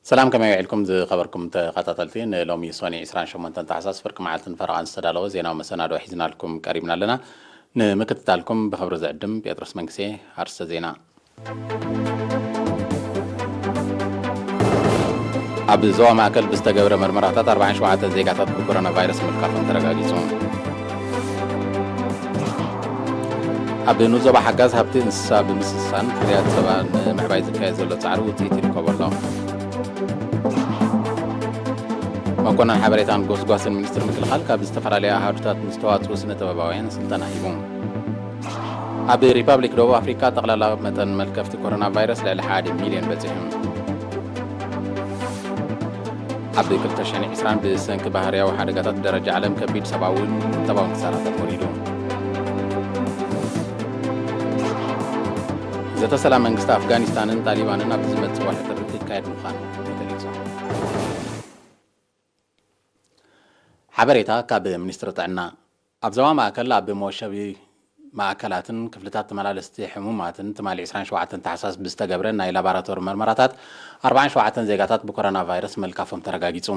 ሰላም፣ ከመይ ውዒልኩም ዝኸበርኩም ተኸታተልቲ? ንሎሚ ሶኒ ዕስራን ሸሞንተን ታሕሳስ ፍርቂ መዓልትን ፈረቓን ዝተዳለወ ዜናዊ መሰናድኦ ሒዝናልኩም ቀሪብና ኣለና። ንምክትታልኩም ብኽብሪ ዝዕድም ጴጥሮስ መንግስቴ። ኣርስተ ዜና። ኣብ ዞባ ማእከል ብዝተገብረ መርመራታት ኣርባዓን ሸውዓተን ዜጋታት ብኮሮና ቫይረስ ምልካፎም ተረጋጊጹ። ኣብ ንኡስ ዞባ ሓጋዝ ሃብቲ እንስሳ ብምስሳን ፍርያት ጸባ ንምዕባይ ዝካየድ ዘሎ ጻዕሪ ውጽኢት ይርከቦ ኣሎ። መኮነን ሓበሬታን ጎስጓስን ሚኒስትሪ ምክልኻል ካብ ዝተፈላለዩ ኣሃዱታት ንዝተዋጽኡ ስነ ጥበባውያን ስልጠና ሂቡ። ኣብ ሪፓብሊክ ደቡብ ኣፍሪካ ጠቕላላ መጠን መልከፍቲ ኮሮና ቫይረስ ልዕሊ ሓደ ሚልዮን በጺሑ። ኣብ ክልተ ሽሕን ዕስራን ብሰንኪ ባህርያዊ ሓደጋታት ደረጃ ዓለም ከቢድ ሰብኣውን ቁጠባውን ክሳራታት ወሪዱ። ዘተ ሰላም መንግስቲ ኣፍጋኒስታንን ጣሊባንን ኣብ ዝመጽእ ወርሒ ጥሪ ክካየድ ምዃኑ ተገሊጹ። ሓበሬታ ካብ ሚኒስትሪ ጥዕና። ኣብ ዞባ ማእከል ኣብ መወሸቢ ማእከላትን ክፍልታት ተመላለስቲ ሕሙማትን ትማሊ ዕስራን ሸውዓተን ታሕሳስ ብዝተገብረ ናይ ላቦራቶሪ መርመራታት ኣርባዓን ሸውዓተን ዜጋታት ብኮሮና ቫይረስ ምልካፎም ተረጋጊጹ።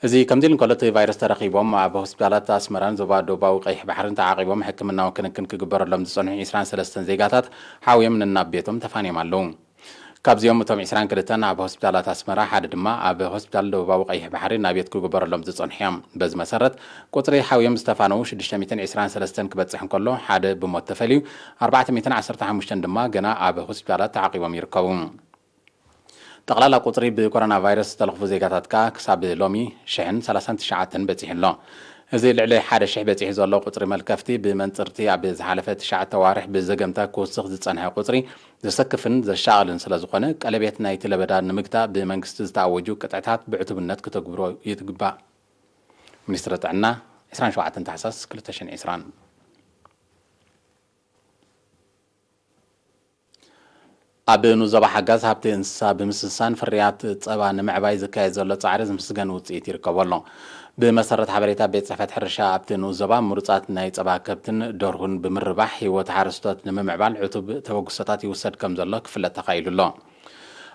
እዚ ከምዚ ኢሉ እንከሎ፣ እቲ ቫይረስ ተረኺቦም ኣብ ሆስፒታላት ኣስመራን ዞባ ደቡባዊ ቀይሕ ባሕርን ተዓቒቦም ሕክምናዊ ክንክን ክግበረሎም ዝጸንሑ ዕስራን ሰለስተን ዜጋታት ሓውዮም ነናብ ቤቶም ተፋንዮም ኣለዉ። ካብዚኦም እቶም ዕስራን ክልተን ኣብ ሆስፒታላት ኣስመራ፣ ሓደ ድማ ኣብ ሆስፒታል ደቡባዊ ቀይሕ ባሕሪ ናብየት ክግበረሎም ዝጸንሑ እዮም። በዚ መሰረት፣ ቁጽሪ ሓውዮም ዝተፋነዉ ሽዱሽተ ሚእትን ዕስራን ሰለስተን ክበጽሕ እንከሎ፣ ሓደ ብሞት ተፈልዩ፣ ኣርባዕተ ሚእትን ዓሰርተ ሓሙሽተን ድማ ገና ኣብ ሆስፒታላት ተዓቂቦም ይርከቡ። ጠቕላላ ቁጽሪ ብኮሮና ቫይረስ ዝተለኽፉ ዜጋታት ከኣ ክሳብ ሎሚ ሽሕን ሰላሳን ትሽዓተን በጺሑ ኣሎ። እዚ ልዕሊ ሓደ ሽሕ በጺሑ ዘሎ ቁጽሪ መልከፍቲ ብመንጽርቲ ኣብ ዝሓለፈ ትሽዓተ ኣዋርሕ ብዘገምታ ክውስኽ ዝጸንሐ ቁጽሪ ዘሰክፍን ዘሻቕልን ስለ ዝኾነ፣ ቀለቤት ናይቲ ለበዳ ንምግታእ ብመንግስቲ ዝተኣወጁ ቅጥዕታት ብዕቱብነት ክተግብሮ ይትግባእ። ሚኒስትሪ ጥዕና፣ ዕስራን ሸውዓተን ታሕሳስ ክልተ ሽሕን ዕስራን። ኣብ ንኡስ ዞባ ሓጋዝ ሃብቲ እንስሳ ብምስሳን ፍርያት ጸባ ንምዕባይ ዝካየድ ዘሎ ጻዕሪ ዝምስገን ውጽኢት ይርከቦ ኣሎ። ብመሰረት ሓበሬታ ቤት ጽሕፈት ሕርሻ፣ ኣብቲ ንኡስ ዞባ ምሩጻት ናይ ጸባ ከብትን ደርሁን ብምርባሕ ህይወት ሓረስቶት ንምምዕባል ዕቱብ ተበግሶታት ይውሰድ ከም ዘሎ ክፍለጥ ተኻኢሉ ኣሎ።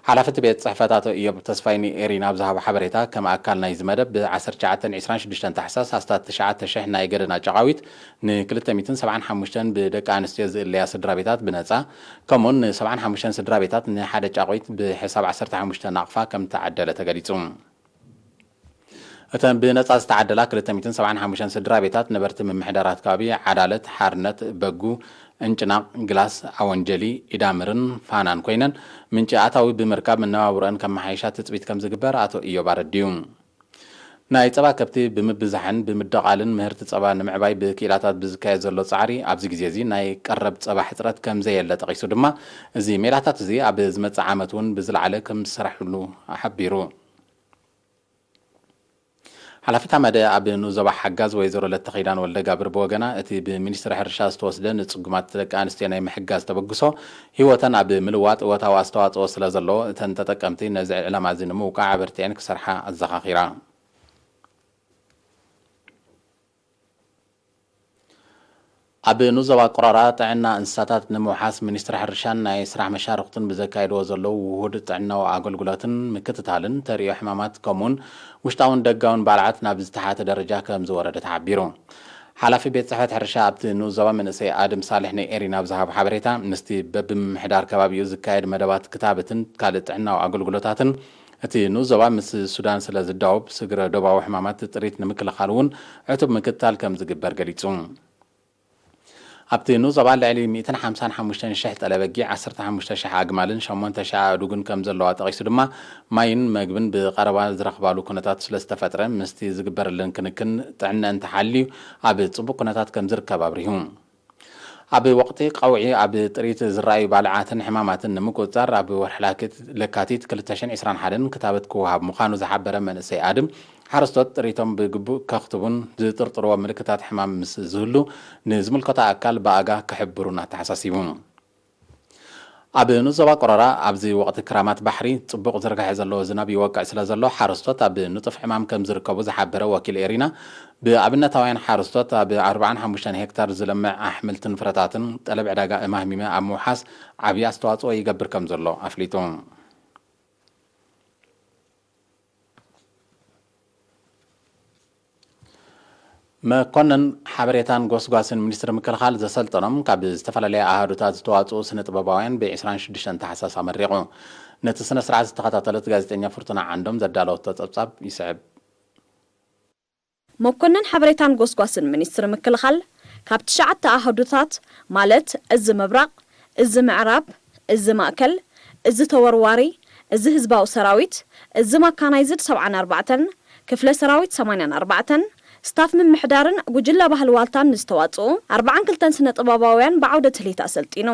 ሓላፊ እቲ ቤት ጽሕፈት ኣቶ ኢዮብ ተስፋይ ንኤሪና ኣብ ዝሃቦ ሓበሬታ፣ ከም ኣካል ናይዚ መደብ ብ ዓሰርተ ትሽዓተን ዕስራን ሽዱሽተን ታሕሳስ ኣስታት ትሽዓተ ሽሕ ናይ ገደና ጨቓዊት ን ክልተ ሚእትን ሰብዓን ሓሙሽተን ብደቂ ኣንስትዮ ዝእለያ ስድራ ቤታት ብነጻ፣ ከምኡውን ን ሰብዓን ሓሙሽተን ስድራ ቤታት ንሓደ ጫቑት ብሕሳብ ዓሰርተ ሓሙሽተ ናቕፋ ከም ዝተዓደለ ተገሊጹ። እተን ብነጻ ዝተዓደላ ክልተ ሚእትን ሰብዓን ሓሙሽተን ስድራ ቤታት ነበርቲ ምምሕዳራት ከባቢ ዓዳለት፣ ሓርነት፣ በጉ፣ እንጭናቕ፣ ግላስ፣ ኣወንጀሊ፣ ኢዳምርን ፋናን ኮይነን፣ ምንጪ ኣታዊ ብምርካብ መነባብሮአን ከመሓይሻ ትጽቢት ከም ዝግበር ኣቶ ኢዮብ ኣረድዩ። ናይ ጸባ ከብቲ ብምብዛሕን ብምድቓልን ምህርቲ ጸባ ንምዕባይ ብክኢላታት ብዝካየድ ዘሎ ጻዕሪ፣ ኣብዚ ግዜ እዚ ናይ ቀረብ ጸባ ሕጽረት ከም ዘየለ ጠቒሱ ድማ፣ እዚ ሜላታት እዚ ኣብ ዝመጽእ ዓመት እውን ብዝለዓለ ከም ዝስራሕሉ ሓቢሩ። ሓላፊት መደብ ኣብ ንኡስ ዞባ ሓጋዝ ወይዘሮ ለተኺዳን ወልደጋብር ብወገና፣ እቲ ብሚኒስትሪ ሕርሻ ዝተወስደ ንጽጉማት ደቂ ኣንስትዮ ናይ ምሕጋዝ ተበግሶ፣ ህይወተን ኣብ ምልዋጥ እወታዊ ኣስተዋጽኦ ስለ ዘለዎ፣ እተን ተጠቀምቲ ነዚ ዕላማ እዚ ንምውቃዕ ኣበርቲዐን ክሰርሓ ኣዘኻኺራ። ኣብ ንኡስ ዞባ ቆራራ ጥዕና እንስሳታት ንምውሓስ ሚኒስትሪ ሕርሻን ናይ ስራሕ መሻርኽቱን ብዘካየድዎ ዘለዉ ውሁድ ጥዕናዊ ኣገልግሎትን ምክትታልን ተርእዮ ሕማማት ከምኡውን ውሽጣውን ደጋውን ባልዓት ናብ ዝተሓተ ደረጃ ከም ዝወረደ ተሓቢሩ። ሓላፊ ቤት ጽሕፈት ሕርሻ ኣብቲ ንኡስ ዞባ መንእሰይ ኣድም ሳልሕ ንኤሪና ኣብ ዝሃቦ ሓበሬታ፣ ምስቲ በብምምሕዳር ከባቢኡ ዝካየድ መደባት ክታበትን ካልእ ጥዕናዊ ኣገልግሎታትን፣ እቲ ንኡስ ዞባ ምስ ሱዳን ስለ ዝዳወብ፣ ስግረ ዶባዊ ሕማማት ጥሪት ንምክልኻል እውን ዕቱብ ምክትታል ከም ዝግበር ገሊጹ። ኣብቲ ንኡስ ዞባ ልዕሊ ሚእትን ሓምሳን ሓሙሽተን ሽሕ ጠለበጊዕ፣ ዓሰርተ ሓሙሽተ ሽሕ ኣግማልን ሸሞንተ ሽሕ ኣእዱግን ከም ዘለዋ ጠቒሱ ድማ፣ ማይን መግብን ብቐረባ ዝረኽባሉ ኩነታት ስለ ዝተፈጥረ፣ ምስቲ ዝግበረለን ክንክን ጥዕነአን ተሓልዩ ኣብ ጽቡቕ ኩነታት ከም ዝርከብ ኣብሪሁ። ኣብ ወቕቲ ቀውዒ ኣብ ጥሪት ዝረኣዩ ባልዓትን ሕማማትን ንምቁጽጻር፣ ኣብ ወርሒ ላኪት-፣ ለካቲት ክልተ ሽሕን ዕስራን ሓደን ክታበት ክወሃብ ምዃኑ ዝሓበረ መንእሰይ ኣድም፣ ሓረስቶት ጥሪቶም ብግቡእ ከኽትቡን ዝጥርጥርዎ ምልክታት ሕማም ምስ ዝህሉ ንዝምልከቶ ኣካል ብኣጋ ክሕብሩን ኣተሓሳሲቡ። ኣብ ንኡስ ዞባ ቆረራ ኣብዚ ወቕቲ ክራማት ባሕሪ ጽቡቕ ዝርግሐ ዘለዎ ዝናብ ይወቅዕ ስለ ዘሎ፣ ሓረስቶት ኣብ ንጡፍ ዕማም ከም ዝርከቡ ዝሓበረ ወኪል ኤሪና፣ ብኣብነታውያን ሓረስቶት ኣብ ኣርባዓን ሓሙሽተን ሄክታር ዝለምዕ ኣሕምልትን ፍረታትን ጠለብ ዕዳጋ እማህሚመ ኣብ ምውሓስ ዓብዪ ኣስተዋጽኦ ይገብር ከም ዘሎ ኣፍሊጡ። መኮንን ሓበሬታን ጎስጓስን ሚኒስትሪ ምክልኻል ዘሰልጠኖም ካብ ዝተፈላለያ ኣሃዱታት ዝተዋፅኡ ስነ ጥበባውያን ብ ዕስራን ሽዱሽተን ታሕሳስ ኣመሪቑ። ነቲ ስነ ስርዓት ዝተኸታተለት ጋዜጠኛ ፍርቱና ዓንዶም ዘዳለወቶ ጸብጻብ ይስዕብ። መኮንን ሓበሬታን ጎስጓስን ሚኒስትሪ ምክልኻል ካብ ትሽዓተ ኣሃዱታት ማለት እዚ ምብራቕ፣ እዚ ምዕራብ፣ እዚ ማእከል፣ እዚ ተወርዋሪ፣ እዚ ህዝባዊ ሰራዊት፣ እዚ ማካናይዝድ ሰብዓን ኣርባዕተን፣ ክፍለ ሰራዊት ሰማንያን ኣርባዕተን፣ ስታፍ ምምሕዳርን ጉጅለ ባህሊ ዋልታን ንዝተዋፅኡ ኣርባዓን ክልተን ስነ ጥበባውያን ብዓውደ ትልሂት ኣሰልጢኑ።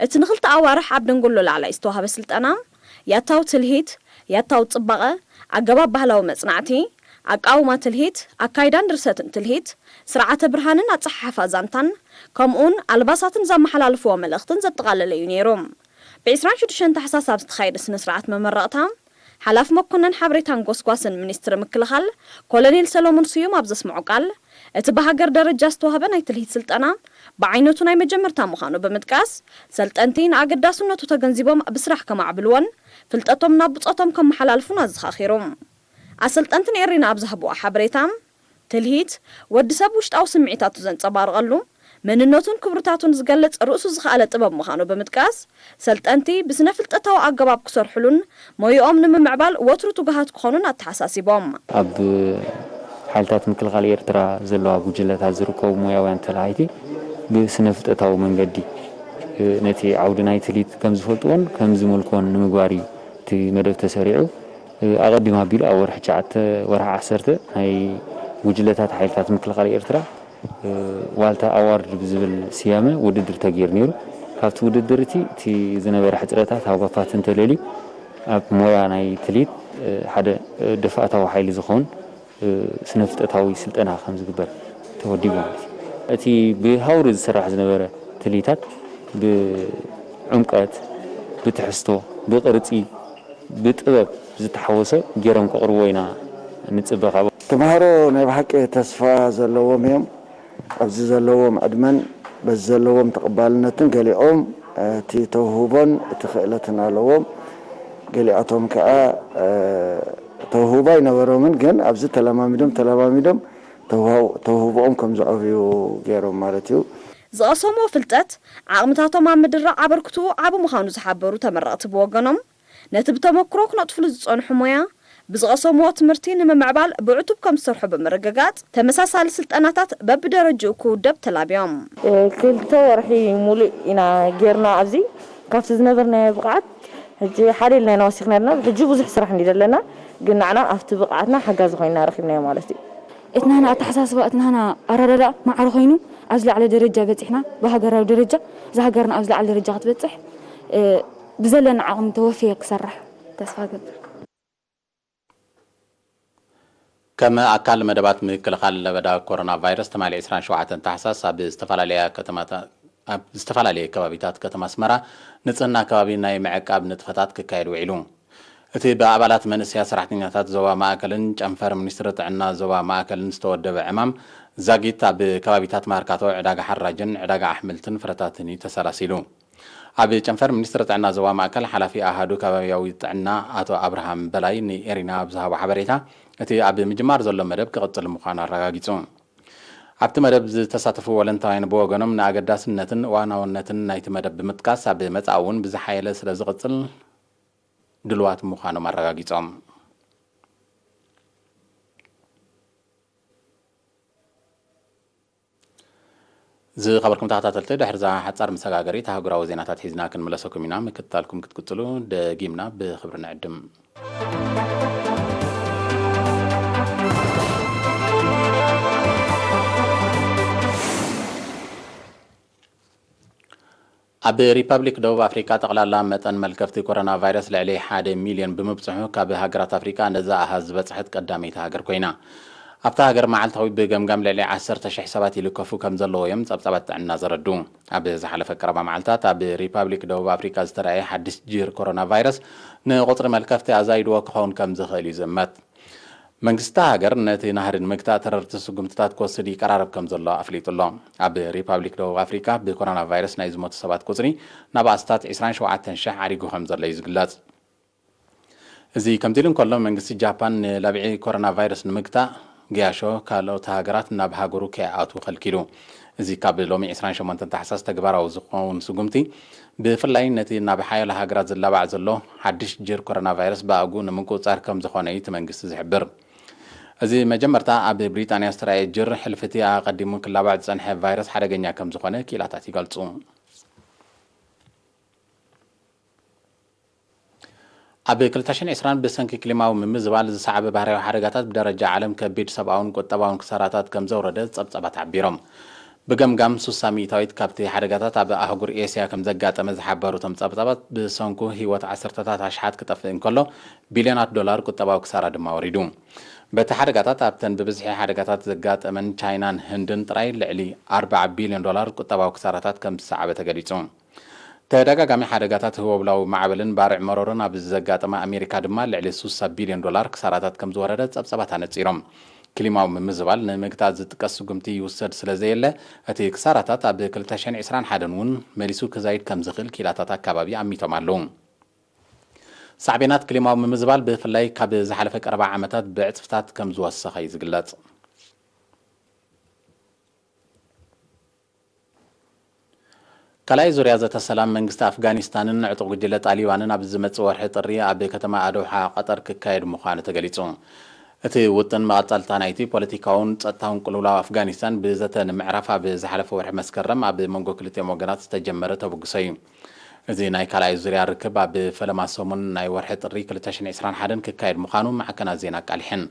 እቲ ንክልተ ኣዋርሕ ኣብ ደንጎሎ ላዕላይ ዝተዋህበ ስልጠና፣ ያታዊ ትልሂት፣ ያታዊ ፅባቐ፣ ኣገባብ ባህላዊ መፅናዕቲ፣ ኣቃውማ ትልሂት፣ ኣካይዳን ድርሰትን ትልሂት፣ ስርዓተ ብርሃንን ኣፀሓሕፋ ዛንታን፣ ከምኡውን ኣልባሳትን ዘመሓላልፍዎ መልእኽትን ዘጠቓለለ እዩ ነይሩ። ብ ዕስራን ሽዱሽተን ታሕሳስ ኣብ ዝተኻየደ ስነ ስርዓት መመረቕታ፣ ሓላፊ መኮነን ሓበሬታን ጎስጓስን ሚኒስትሪ ምክልኻል ኮሎኔል ሰሎሞን ስዩም ኣብ ዘስምዖ ቃል፣ እቲ ብሃገር ደረጃ ዝተዋህበ ናይ ትልሂት ስልጠና ብዓይነቱ ናይ መጀመርታ ምዃኑ ብምጥቃስ፣ ሰልጠንቲ ንኣገዳስነቱ ተገንዚቦም ብስራሕ ከማዕብልዎን ፍልጠቶም ናብ ብጾቶም ከመሓላልፉን ኣዘኻኺሩ። ኣሰልጠንቲ ንኤሪና ኣብ ዝሃብዎ ሓበሬታ፣ ትልሂት፣ ወዲ ሰብ ውሽጣዊ ስምዒታቱ ዘንጸባርቐሉ፣ መንነቱን ክብርታቱን ዝገልጽ ርእሱ ዝኸኣለ ጥበብ ምዃኑ ብምጥቃስ፣ ሰልጠንቲ ብስነ ፍልጠታዊ ኣገባብ ክሰርሕሉን ሞይኦም ንምምዕባል ወትሩ ትጉሃት ክኾኑን ኣተሓሳሲቦም። ኣብ ሓይልታት ምክልኻል ኤርትራ ዘለዋ ጉጅለታት ዝርከቡ ሞያውያን ተላሃይቲ ብስነ ፍልጠታዊ መንገዲ ነቲ ዓውዲ ናይ ትልሂት ከም ዝፈልጥዎን ከም ዝምልክዎን ንምግባር እዩ እቲ መደብ ተሰሪዑ። ኣቐዲሙ ኣቢሉ ኣብ ወርሒ ትሽዓተ ወርሒ ዓሰርተ ናይ ጉጅለታት ሓይልታት ምክልኻል ኤርትራ ዋልታ ኣዋርድ ብዝብል ስያመ ውድድር ተገይሩ ነይሩ። ካብቲ ውድድር እቲ እቲ ዝነበረ ሕፅረታት ሃጓፋት እንተለልዩ ኣብ ሞያ ናይ ትልሂት ሓደ ደፋእታዊ ሓይሊ ዝኸውን ስነ ፍልጠታዊ ስልጠና ከም ዝግበር ተወዲቡ ማለት እዩ። እቲ ብሃውሪ ዝስራሕ ዝነበረ ትልሂታት ብዕምቀት፣ ብትሕዝቶ፣ ብቅርፂ፣ ብጥበብ ዝተሓወሰ ገይሮም ከቕርብዎ ኢና ንፅበ ካብ። ተምሃሮ ናይ ብሓቂ ተስፋ ዘለዎም እዮም። ኣብዚ ዘለዎም ዕድመን በዚ ዘለዎም ተቐባልነትን ገሊኦም እቲ ተውህቦን እቲ ክእለትን ኣለዎም። ገሊኣቶም ከዓ ተውህቦ ኣይነበሮምን፣ ግን ኣብዚ ተለማሚዶም ተለማሚዶም ተውህቦኦም ከም ዘዕብዩ ገይሮም ማለት እዩ። ዝቐሰምዎ ፍልጠት ዓቕምታቶም ኣብ ምድራቕ ኣበርክትኡ ዓቢ ምዃኑ ዝሓበሩ ተመረቕቲ ብወገኖም፣ ነቲ ብተመክሮ ክነጥፍሉ ዝጸንሑ ሞያ ብዝቐሰምዎ ትምህርቲ ንምምዕባል ብዕቱብ ከም ዝሰርሑ ብምርግጋጽ፣ ተመሳሳሊ ስልጠናታት በብደረጅኡ ክውደብ ተላብዮም። ክልተ ወርሒ ሙሉእ ኢና ጌርና ኣብዚ ካብቲ ዝነበርናዮ ብቕዓት ሕጂ ሓደ ኢልና ኢና ወሲኽና ርና ሕጂ ብዙሕ ስራሕ እንዲ ዘለና ግን ንዓና ኣብቲ ብቕዓትና ሓጋዚ ኮይና ረኺብናዮ ማለት እዩ። እቲ ናህና ኣተሓሳስባ እቲ ናህና ኣረዳዳ ማዕረ ኮይኑ ኣብዚ ላዕለ ደረጃ በፂሕና ብሃገራዊ ደረጃ እዛ ሃገርና ኣብዚ ላዕለ ደረጃ ክትበፅሕ ብዘለና ዓቕሚ ተወፍየ ክሰርሕ ተስፋ ገብር። ከም ኣካል መደባት ምክልኻል ለበዳ ኮሮና ቫይረስ ትማሊ ዕስራን ሸውዓተን ታሕሳስ ኣብ ዝተፈላለያ ከተማታ ኣብ ዝተፈላለየ ከባቢታት ከተማ ኣስመራ ንጽህና ከባቢ ናይ ምዕቃብ ንጥፈታት ክካየድ ውዒሉ። እቲ ብኣባላት መንእሰያት ሰራሕተኛታት ዞባ ማእከልን ጨንፈር ሚኒስትሪ ጥዕና ዞባ ማእከልን ዝተወደበ ዕማም ዛጊት ኣብ ከባቢታት ማርካቶ፣ ዕዳጋ ሓራጅን ዕዳጋ ኣሕምልትን ፍረታትን እዩ ተሰላሲሉ። ኣብ ጨንፈር ሚኒስትሪ ጥዕና ዞባ ማእከል ሓላፊ ኣሃዱ ከባቢያዊ ጥዕና ኣቶ ኣብርሃም በላይ ንኤሪና ኣብ ዝሃቦ ሓበሬታ፣ እቲ ኣብ ምጅማር ዘሎ መደብ ክቕጽል ምዃኑ ኣረጋጊጹ። ኣብቲ መደብ ዝተሳተፉ ወለንታውያን ብወገኖም ንኣገዳስነትን እዋናውነትን ናይቲ መደብ ብምጥቃስ፣ ኣብ መጻኢ እውን ብዝሓየለ ስለ ዝቕጽል ድሉዋት ምዃኖም ኣረጋጊጾም። ዝኸበርኩም ተኸታተልቲ፣ ድሕሪ እዛ ሓጻር መሰጋገሪት ኣህጉራዊ ዜናታት ሒዝና ክንምለሰኩም ኢና። ምክትታልኩም ክትቅጽሉ ደጊምና ብኽብሪ ንዕድም። ኣብ ሪፓብሊክ ደቡብ ኣፍሪቃ ጠቕላላ መጠን መልከፍቲ ኮሮና ቫይረስ ልዕሊ ሓደ ሚልዮን ብምብጽሑ ካብ ሃገራት ኣፍሪቃ ነዛ ኣሃዝ ዝበጽሐት ቀዳመይቲ ሃገር ኮይና። ኣብታ ሃገር መዓልታዊ ብገምጋም ልዕሊ ዓሰርተ ሽሕ ሰባት ይልከፉ ከም ዘለዉ እዮም ጸብጻባት ጥዕና ዘረድኡ። ኣብ ዝሓለፈ ቀረባ መዓልታት ኣብ ሪፓብሊክ ደቡብ ኣፍሪቃ ዝተራእየ ሓድሽ ጅር ኮሮና ቫይረስ ንቁጽሪ መልከፍቲ ኣዛይድዎ ክኸውን ከም ዝኽእል እዩ ዝእመት። መንግስቲ እታ ሃገር ነቲ ናህሪ ንምግታእ ተረርቲ ስጉምትታት ክወስድ ይቀራረብ ከም ዘሎ ኣፍሊጡ ኣሎ። ኣብ ሪፓብሊክ ደቡብ ኣፍሪቃ ብኮሮና ቫይረስ ናይ ዝሞቱ ሰባት ቁጽሪ ናብ ኣስታት ዕስራን ሸውዓተን ሽሕ ዓሪጉ ከም ዘሎ እዩ ዝግለጽ። እዚ ከምዚ ኢሉ እንከሎ መንግስቲ ጃፓን ንላብዒ ኮሮና ቫይረስ ንምግታእ ገያሾ ካልኦት ሃገራት ናብ ሃገሩ ከይኣትዉ ከልኪሉ። እዚ ካብ ሎሚ ዕስራን ሸሞንተን ታሕሳስ ተግባራዊ ዝኸውን ስጉምቲ፣ ብፍላይ ነቲ ናብ ሓያሎ ሃገራት ዝላባዕ ዘሎ ሓድሽ ጅር ኮሮና ቫይረስ ብኣግኡ ንምቁጽጻር ከም ዝኾነ እዩ እቲ መንግስቲ ዝሕብር። እዚ መጀመርታ ኣብ ብሪጣንያ ዝተራእየ ጅር ሕልፊ እቲ ኣቐዲሙ ክላባዕ ዝጸንሐ ቫይረስ ሓደገኛ ከም ዝኾነ ክኢላታት ይገልጹ። ኣብ ክልተ ሽሕን ዕስራን ብሰንኪ ክሊማዊ ምምዝባል ዝሰዓበ ባህርያዊ ሓደጋታት ብደረጃ ዓለም ከቢድ ሰብኣውን ቁጠባውን ክሳራታት ከም ዘውረደ ጸብጻባት ሓቢሮም። ብገምጋም ሱሳ ሚእታዊት ካብቲ ሓደጋታት ኣብ ኣህጉር ኤስያ ከም ዘጋጠመ ዝሓበሩ እቶም ጸብጻባት፣ ብሰንኩ ህይወት ዓሰርተታት ኣሽሓት ክጠፍእ እንከሎ፣ ቢልዮናት ዶላር ቁጠባዊ ክሳራ ድማ ወሪዱ። በቲ ሓደጋታት ኣብተን ብብዝሒ ሓደጋታት ዘጋጠመን ቻይናን ህንድን ጥራይ ልዕሊ ኣርብዓ ቢልዮን ዶላር ቁጠባዊ ክሳራታት ከም ዝሰዓበ ተገሊጹ። ተደጋጋሚ ሓደጋታት ህወብላዊ ማዕበልን ባርዕ መሮርን ኣብ ዘጋጠማ ኣሜሪካ ድማ ልዕሊ ሱሳ ቢልዮን ዶላር ክሳራታት ከም ዝወረደ ጸብጻባት ኣነጺሮም። ክሊማዊ ምምዝባል ንምግታእ ዝጥቀስ ስጉምቲ ይውሰድ ስለ ዘየለ፣ እቲ ክሳራታት ኣብ ክልተ ሽሕን ዕስራን ሓደን እውን መሊሱ ክዛይድ ከም ዝኽእል ክኢላታት ኣካባቢ ኣሚቶም ኣለዉ። ሳዕቤናት ክሊማዊ ምምዝባል ብፍላይ ካብ ዝሓለፈ ቀረባ ዓመታት ብዕጽፍታት ከም ዝወሰኸ እዩ ዝግለጽ። ካልኣይ ዙርያ ዘተ ሰላም መንግስቲ ኣፍጋኒስታንን ዕጡቕ ጉጅለ ጣሊባንን ኣብ ዝመጽእ ወርሒ ጥሪ ኣብ ከተማ ኣዶሓ ቀጠር ክካየድ ምዃኑ ተገሊጹ። እቲ ውጥን መቐጸልታ ናይቲ ፖለቲካውን ጸጥታውን ቅልውላው ኣፍጋኒስታን ብዘተ ንምዕራፍ ኣብ ዝሓለፈ ወርሒ መስከረም ኣብ መንጎ ክልቲኦም ወገናት ዝተጀመረ ተበግሶ እዩ። እዚ ናይ ካልኣይ ዙርያ ርክብ ኣብ ፈለማ ሰሙን ናይ ወርሒ ጥሪ ክልተ ሽሕን ዕስራን ሓደን ክካየድ ምዃኑ ማዕከናት ዜና ኣቃሊሐን።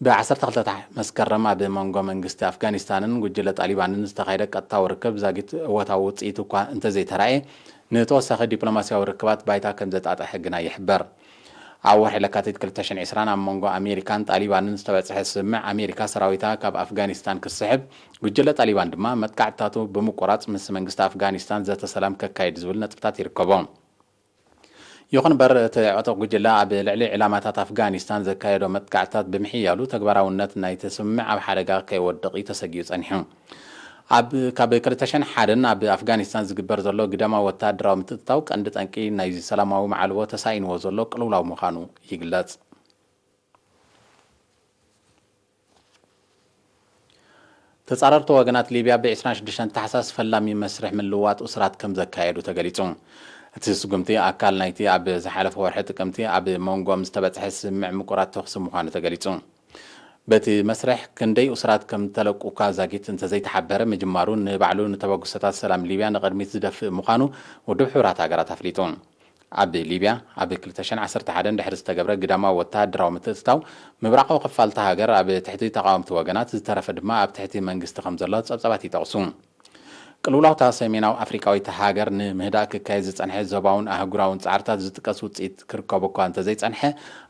ብ ዓሰርተ ክልተ መስከረም ኣብ መንጎ መንግስቲ ኣፍጋኒስታንን ጉጅለ ጣሊባንን ዝተኻየደ ቀጥታዊ ርክብ ዛጊት እወታዊ ውጽኢት እኳ እንተዘይተራእየ፣ ንተወሳኺ ዲፕሎማስያዊ ርክባት ባይታ ከም ዘጣጥሐ ግና ይሕበር። ኣብ ወርሒ ለካቲት ክልተ ሽሕን ዕስራን ኣብ መንጎ ኣሜሪካን ጣሊባንን ዝተበጽሐ ስምምዕ፣ ኣሜሪካ ሰራዊታ ካብ ኣፍጋኒስታን ክስሕብ፣ ጉጅለ ጣሊባን ድማ መጥቃዕትታቱ ብምቁራጽ ምስ መንግስቲ ኣፍጋኒስታን ዘተ ሰላም ከካይድ ዝብል ነጥብታት ይርከቦ። ይኹን እምበር፣ እቲ ዕጡቕ ጉጅለ ኣብ ልዕሊ ዕላማታት ኣፍጋኒስታን ዘካየዶ መጥቃዕትታት ብምሕያሉ፣ ተግባራውነት ናይቲ ስምምዕ ኣብ ሓደጋ ከይወድቕ እዩ ተሰጊኡ ጸኒሑ። ኣብ፣ ካብ ክልተ ሽሕን ሓደን ኣብ ኣፍጋኒስታን ዝግበር ዘሎ ግዳማዊ ወተሃደራዊ ምትእትታው ቀንዲ ጠንቂ ናይዚ ሰላማዊ መዓልቦ ተሳኢንዎ ዘሎ ቅልውላው ምዃኑ ይግለጽ። ተጻረርቲ ወገናት ሊብያ ብ ዕስራን ሽዱሽተን ታሕሳስ ፈላሚ መስርሕ ምልውዋጥ እሱራት ከም ዘካየዱ ተገሊጹ። እቲ ስጉምቲ ኣካል ናይቲ ኣብ ዝሓለፈ ወርሒ ጥቅምቲ ኣብ መንጎኦም ዝተበጽሐ ስምምዕ ምቁራጽ ተኹሲ ምዃኑ ተገሊጹ። በቲ መስርሕ ክንደይ እሱራት ከም ተለቁ እኳ ዛጊት እንተዘይተሓበረ፣ ምጅማሩ ንባዕሉ ንተበግሶታት ሰላም ሊብያ ንቕድሚት ዝደፍእ ምዃኑ ውድብ ሕቡራት ሃገራት ኣፍሊጡ። ኣብ ሊብያ ኣብ ክልተ ሽሕን ዓሰርተ ሓደን ድሕሪ ዝተገብረ ግዳማዊ ወተሃደራዊ ምትእትታው፣ ምብራቓዊ ክፋል እታ ሃገር ኣብ ትሕቲ ተቓወምቲ ወገናት፣ ዝተረፈ ድማ ኣብ ትሕቲ መንግስቲ ከም ዘሎ ጸብጻባት ይጠቕሱ። ቅልውላውታ ሰሜናዊ ኣፍሪቃዊት ሃገር ንምህዳእ ክካየድ ዝጸንሐ ዞባውን ኣህጉራውን ጻዕርታት ዝጥቀስ ውጽኢት ክርከቦ እኳ እንተዘይጸንሐ፣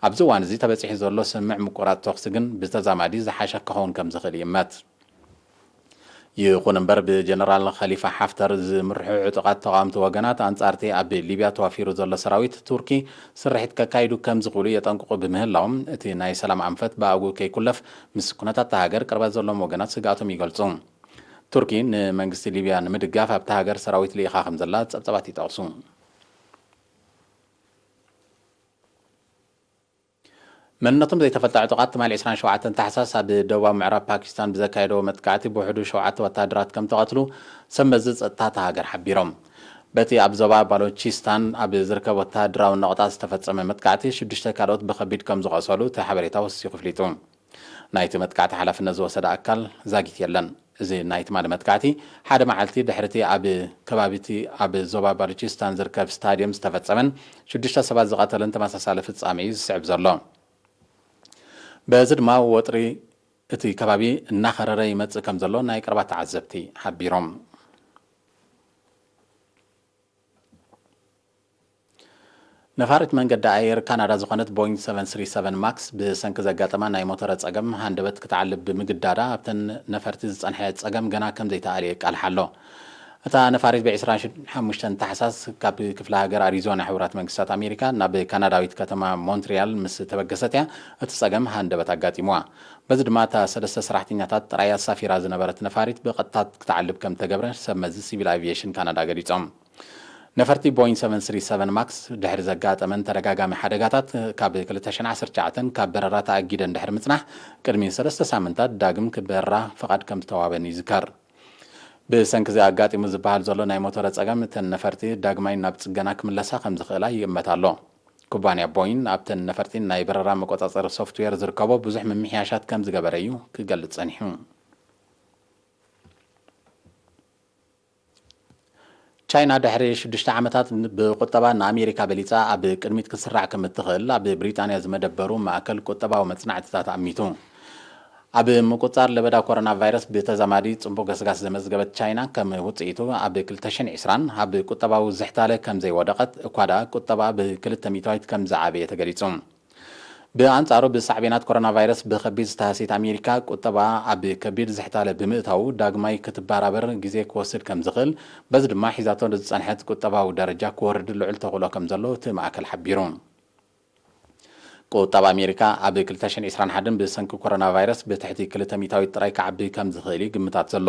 ኣብዚ እዋን እዚ ተበጺሑ ዘሎ ስምምዕ ምቁራጽ ተኹሲ ግን ብተዛማዲ ዝሓሸ ክኸውን ከም ዝኽእል ይእመት። ይኹን እምበር፣ ብጀነራል ኸሊፋ ሓፍተር ዝምርሑ ዕጡቓት ተቓወምቲ ወገናት፣ ኣንጻር እቲ ኣብ ሊብያ ተዋፊሩ ዘሎ ሰራዊት ቱርኪ ስርሒት ከካይዱ ከም ዝኽእሉ የጠንቅቑ ብምህላዎም፣ እቲ ናይ ሰላም ኣንፈት ብኣግኡ ከይኩለፍ ምስ ኩነታት እታ ሃገር ቅርበት ዘለዎም ወገናት ስግኣቶም ይገልጹ። ቱርኪ ንመንግስቲ ሊብያ ንምድጋፍ ኣብታ ሃገር ሰራዊት ልኢኻ ከም ዘላ ጸብጻባት ይጠቕሱ። መንነቶም ዘይተፈልጠ ዕጡቓት ትማሊ ዕስራን ሸውዓተን ታሕሳስ ኣብ ደቡባዊ ምዕራብ ፓኪስታን ብዘካየደዎ መጥቃዕቲ ብውሕዱ ሸውዓተ ወታደራት ከም ተቐትሉ ሰብ መዚ ጸጥታ እታ ሃገር ሓቢሮም። በቲ ኣብ ዞባ ባሎቺስታን ኣብ ዝርከብ ወተሃደራዊ ነቑጣ ዝተፈጸመ መጥቃዕቲ፣ ሽዱሽተ ካልኦት ብኸቢድ ከም ዝቖሰሉ እቲ ሓበሬታ ወሲኹ ኣፍሊጡ። ናይቲ መጥቃዕቲ ሓላፍነት ዝወሰደ ኣካል ዛጊት የለን። እዚ ናይ ትማሊ መጥቃዕቲ፣ ሓደ መዓልቲ ድሕሪቲ ኣብ ከባቢቲ ኣብ ዞባ ባሉቺስታን ዝርከብ ስታድየም ዝተፈጸመን ሽዱሽተ ሰባት ዝቐተለን ተመሳሳሊ ፍጻመ እዩ ዝስዕብ ዘሎ። በዚ ድማ ወጥሪ እቲ ከባቢ እናኸረረ ይመጽእ ከም ዘሎ ናይ ቀረባ ተዓዘብቲ ሓቢሮም። ነፋሪት መንገዲ ኣየር ካናዳ ዝኾነት ቦይንግ ሰቨን ስሪ ሰቨን ማክስ ብሰንኪ ዘጋጠማ ናይ ሞተረ ጸገም ሃንደበት ክትዓልብ ብምግዳዳ፣ ኣብተን ነፈርቲ ዝጸንሐ ጸገም ገና ከም ዘይተኣልየ የቃልሕ ኣሎ። እታ ነፋሪት ብ ዕስራን ሓሙሽተን ታሕሳስ ካብ ክፍለ ሃገር ኣሪዞና ሕቡራት መንግስታት ኣሜሪካ ናብ ካናዳዊት ከተማ ሞንትሪያል ምስ ተበገሰት እያ እቲ ጸገም ሃንደበት ኣጋጢምዋ። በዚ ድማ እታ ሰለስተ ሰራሕተኛታት ጥራይ ኣሳፊራ ዝነበረት ነፋሪት ብቐጥታ ክትዓልብ ከም ተገብረ ሰብ መዚ ሲቪል ኣቪየሽን ካናዳ ገሊጾም። ነፈርቲ ቦይንግ ሰቨን ስሪ ሰቨን ማክስ ድሕሪ ዘጋጠመን ተደጋጋሚ ሓደጋታት ካብ ክልተ ሽሕን ዓሰርተ ትሽዓተን ካብ በረራ ተኣጊደን ድሕሪ ምጽናሕ፣ ቅድሚ ሰለስተ ሳምንታት ዳግም ክበራ ፍቓድ ከም ዝተዋበን ይዝከር። ብሰንኪ እዚ ኣጋጢሙ ዝበሃል ዘሎ ናይ ሞተረ ጸገም፣ እተን ነፈርቲ ዳግማይ ናብ ጽገና ክምለሳ ከም ዝኽእላ ይእመት ኣሎ። ኩባንያ ቦይንግ ኣብተን ነፈርቲ ናይ በረራ መቆጻጸሪ ሶፍትዌር ዝርከቦ ብዙሕ ምምሕያሻት ከም ዝገበረ እዩ ክገልጽ ጸኒሑ። ቻይና ድሕሪ ሽዱሽተ ዓመታት ብቁጠባ ንኣሜሪካ በሊጻ ኣብ ቅድሚት ክትስራዕ ከም እትኽእል ኣብ ብሪጣንያ ዝመደበሩ ማእከል ቁጠባዊ መጽናዕትታት ኣሚቱ። ኣብ ምቁጻር ለበዳ ኮሮና ቫይረስ ብተዛማዲ ጽቡቕ ገስጋስ ዘመዝገበት ቻይና፣ ከም ውጽኢቱ ኣብ ክልተ ሽሕን ዕስራን ኣብ ቁጠባዊ ዝሕታለ ከም ዘይወደቐት እኳ ደኣ ቁጠባ ብክልተ ሚእታዊት ከም ዝዓበየ ተገሊጹ። ብኣንጻሩ ብሳዕቤናት ኮሮና ቫይረስ ብከቢድ ዝተሃስየት ኣሜሪካ ቁጠባ ኣብ ከቢድ ዝሕታለ ብምእታዉ ዳግማይ ክትበራበር ግዜ ክወስድ ከም ዝኽእል፣ በዚ ድማ ሒዛቶ ዝጸንሐት ቁጠባዊ ደረጃ ክወርድ ልዑል ተኽእሎ ከም ዘሎ እቲ ማእከል ሓቢሩ። ቁጠባ ኣሜሪካ ኣብ ክልተ ሽሕን ዕስራን ሓደን ብሰንኪ ኮሮና ቫይረስ ብትሕቲ ክልተ ሚእታዊት ጥራይ ክዓቢ ከም ዝኽእል እዩ ግምታት ዘሎ።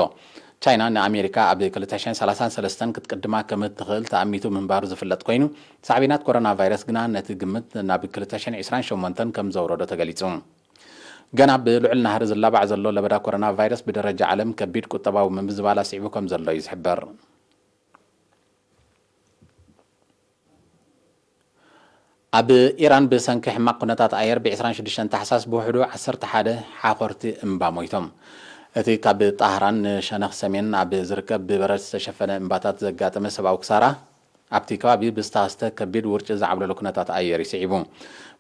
ቻይና ንኣሜሪካ ኣብ ክልተ ሽሕን ሰላሳን ሰለስተን ክትቅድማ ከም እትኽእል ተኣሚቱ ምንባሩ ዝፍለጥ ኮይኑ፣ ሳዕቤናት ኮሮና ቫይረስ ግና ነቲ ግምት ናብ ክልተ ሽሕን ዕስራን ሸሞንተን ከም ዘውረዶ ተገሊጹ። ገና ብልዑል ናህሪ ዝላባዕ ዘሎ ለበዳ ኮሮና ቫይረስ ብደረጃ ዓለም ከቢድ ቁጠባዊ ምምዝባል ኣስዒቡ ከም ዘሎ እዩ ዝሕበር። ኣብ ኢራን ብሰንኪ ሕማቕ ኩነታት ኣየር ብ ዕስራን ሽዱሽተን ታሕሳስ ብውሕዱ ዓሰርተ ሓደ ሓኾርቲ እምባ ሞይቶም። እቲ ካብ ጣህራን ንሸነኽ ሰሜን ኣብ ዝርከብ ብበረድ ዝተሸፈነ እምባታት ዘጋጠመ ሰብኣዊ ክሳራ፣ ኣብቲ ከባቢ ብዝተኸስተ ከቢድ ውርጪ ዝዓብለሎ ኩነታት ኣየር እዩ ስዒቡ።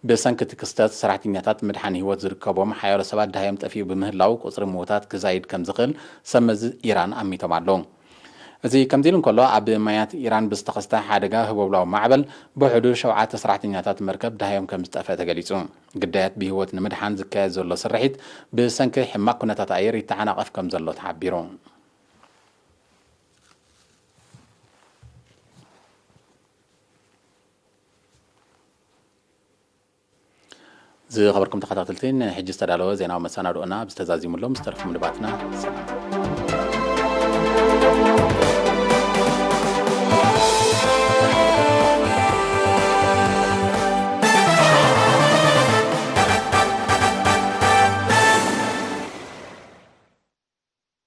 ብሰንኪ እቲ ክስተት፣ ሰራሕተኛታት ምድሓን ህይወት ዝርከቦም ሓያሎ ሰባት ደሃዮም ጠፊኡ ብምህላው፣ ቁጽሪ ምዉታት ክዛይድ ከም ዝኽእል ሰብ መዚ ኢራን ኣሚቶም ኣለዉ። እዚ ከምዚ ኢሉ እንከሎ፣ ኣብ ማያት ኢራን ብዝተኸስተ ሓደጋ ህቦብላዊ ማዕበል ብውሕዱ ሸውዓተ ሰራሕተኛታት መርከብ ደሃዮም ከም ዝጠፍአ ተገሊጹ። ግዳያት ብህይወት ንምድሓን ዝካየድ ዘሎ ስርሒት ብሰንኪ ሕማቕ ኩነታት ኣየር ይተዓናቐፍ ከም ዘሎ ተሓቢሩ። ዝኸበርኩም ተኸታተልቲ፣ ንሕጂ ዝተዳለወ ዜናዊ መሰናድኦና ኣብዚ ተዛዚሙ ኣሎ። ምስ ተረፉ መደባትና ሰላም።